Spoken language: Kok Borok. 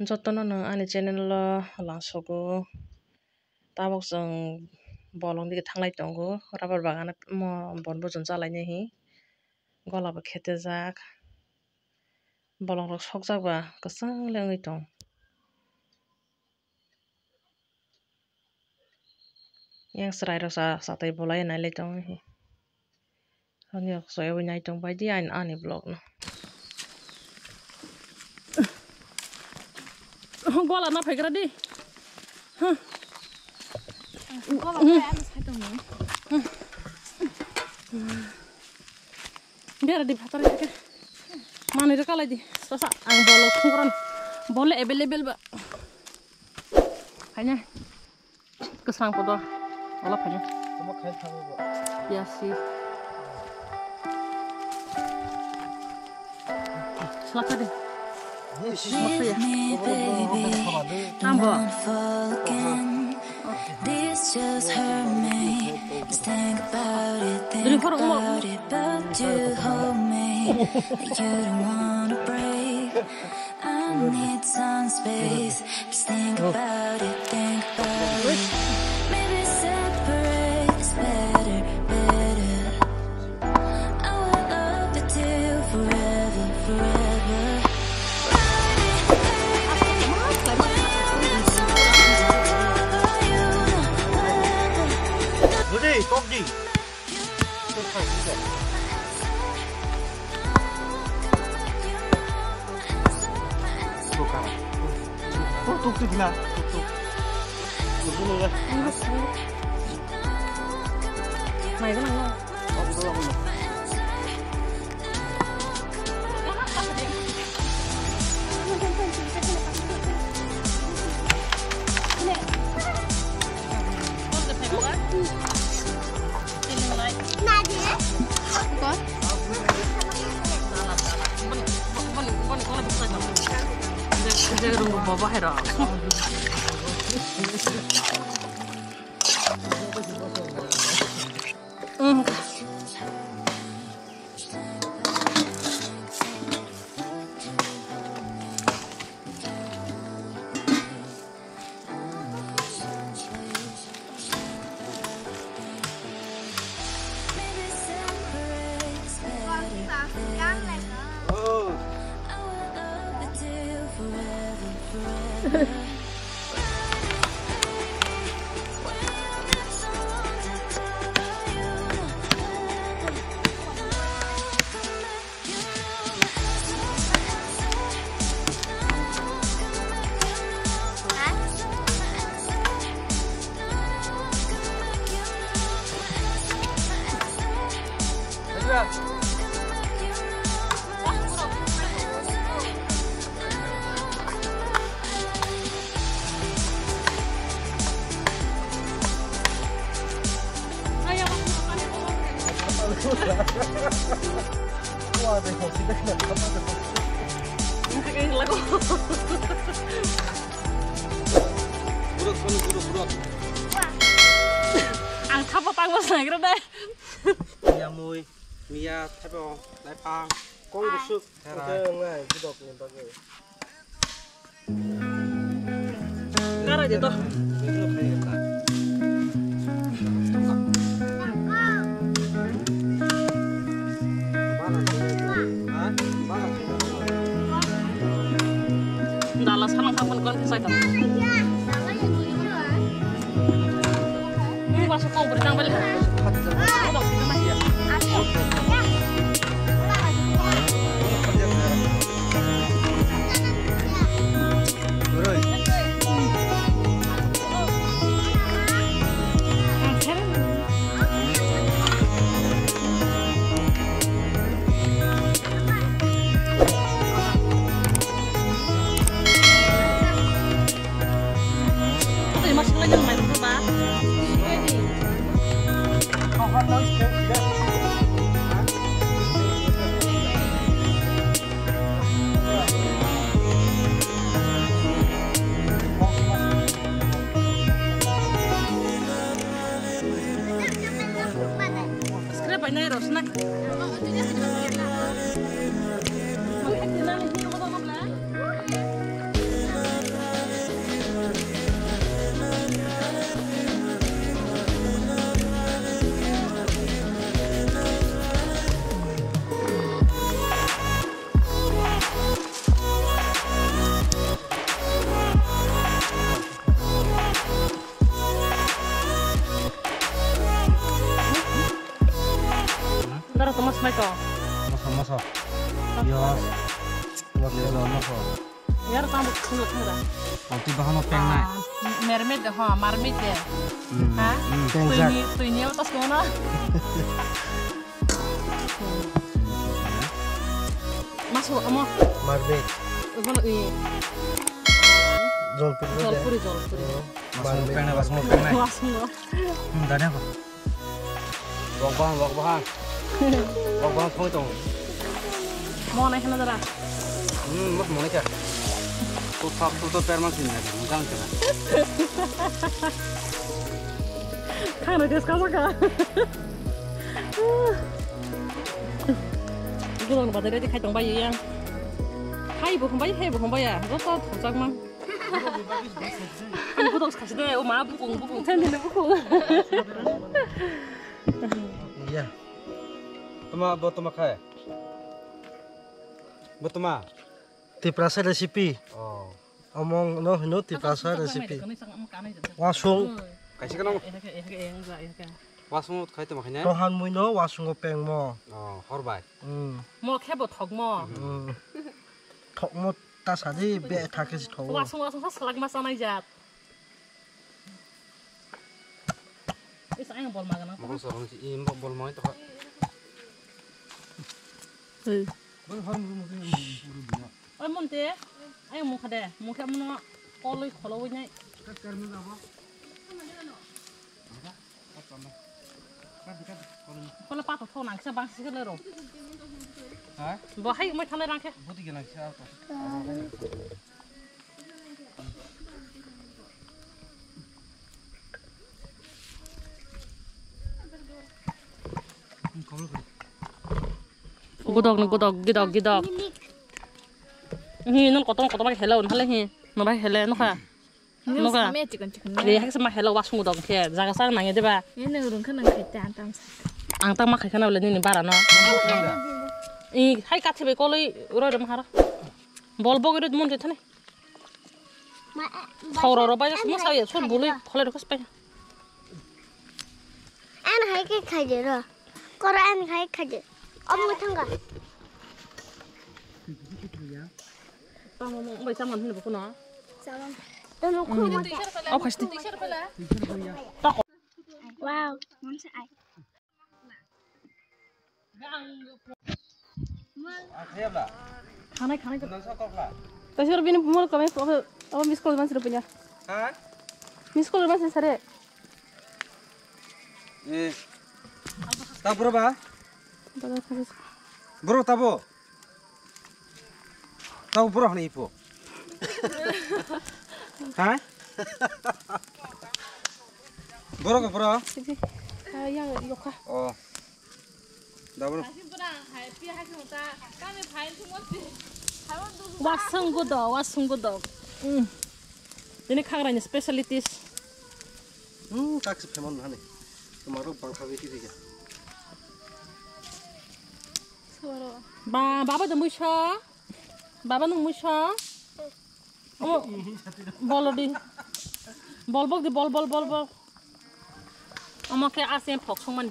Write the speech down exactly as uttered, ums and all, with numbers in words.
Jotono no ani channel o langsugo. Tabok chwng bolong dige thanglai tongo, rubber bagan o bon bojong chalainai hi. Gola bo khetejak, bolong rok sokjak ba kwchang le wngwi tong. Yang chwrai rok sa, satai bolai nai lai tong hi. Ani rok soyabwi nai tong bai di ani, ani vlog no. Gola na phaigra di. Gola phai ano sai tong. Bera di phatar ke. Mani rok kalai di. Sasa ang bolo khungkran. Bolo available ba. Khaina. Kwsang podo. Ola khaina. Tamo khai thangwi bo. Ya si. Slaka de. Yes. Maksa ya. Ambo. This just hurt me. Just think about it, think about it, but you hold me. You don't wanna break. I need some space. Just think about it, think about it. Maybe separate is better, better. I would love to do forever, forever. Ready, kok di. Tuk tuk sila. Tuk tuk. Mai gwnang no. Ang thapa tangma sinagra dai. Yamui, miya, thaibo, laifang, kong busuk. Herai. Oke, ngai, budok ni bagwi. Nara de to. Dala salang papan kon kisai to. Mung baso kau beri tang balik. Script bai nai rosna. Tara toma smai to. Moso, moso. Yos. Yos, moso. Yar tamo khungo thangra. Tongtwi bahano pengnai. Ah, mermaid de, ha, mermaid de. Hmm. Ha? Hmm. Pengjak. Tuini, tuini o tas kono. Maso amo. Mermaid. Ugono i. Jolpuri de. Jolpuri, jolpuri. Oh, mermaid. Wasung pengnai, wasung pengnai. Wasung. Hmm, dane ko. Wak bahan, wak bahan. Wak bahan songwi tongo. Mo nai kheno dara. Hmm, mot mo nai kha. To sap to to perma sin na, mo gang kha. Khano des ka ka. Gulong badai ready khai tong bai yang. Hai bo khumbai, hai bo khumbai ya. Joto thajak mang. Ang budok sakse de, o ma bukung, bukung, sen sen bukung. Iya. Toma, bo toma khai. Bo toma. Tiprasa recipe. Oh. Omong no hino Tiprasa recipe. Wasung. Kaisa kano. Ehake, ehake, ehake, ehake. Wasung khai toma khai ne? Tohan mui no wasung o pengmo. Oh, hor bai. Hmm. Mo khe bo thokmo. Hmm. Thokmo ta sadi be thake si thogo. Wasung wasung sa salak ma sanai jat. Is ayang bol magana. Mokol sorong si im bol mai to. Hey. Oi monte, ayang mukha de, mukha muno koloi kholo wai nai. Kola pato thon ang sa bang sih lero. Ha? Bo hai mai thalai rang khe. Budi gana khe. Gudok ni gudok, gidok, gidok. Hi, non kotor kotor bai hello, hale hi, no bai hele, no kha. Noga. Samya chikon chikon. Re, haksa ma hello wasung dok khe, jaga sa nang de ba. Ye nang rung kha nang khai ta tam sa. Ang ta ma khai khana bole nini bara no. I, hai kathi bai koloi ro de mahara. Bol bogoi ro mon de thani. Thoro ro bai mo sa ye, son bului khole ro khos pai. An hai ke khai de ro. Koro an hai khai de. Om mo thanga. Tamo mo bai saman hin bukuno. Saman. Tono khuma. Au khasti. Wow, mamsa ai. Khanai khanai. Tasir bini phumul kami apa miss call man sira punya. Ha? Miss call man sira sare. Eh. Tabo bro ba? Bro tabo. Tau bro hwnwi ipo. Ha? Bro ko bro? Sigi. Ah, yang yokha. Oh. Da bro. Wasung godo, wasung godo. Hmm. Ini khangrani specialities. Hmm, tak se pheman hani. Tomorrow bangkha wiki wiki. Ba, baba de muisa. Baba nung muisa. Oh, bol di. Bol bok di, bol, bol, bol, bol. Omo khe ase phok songmani.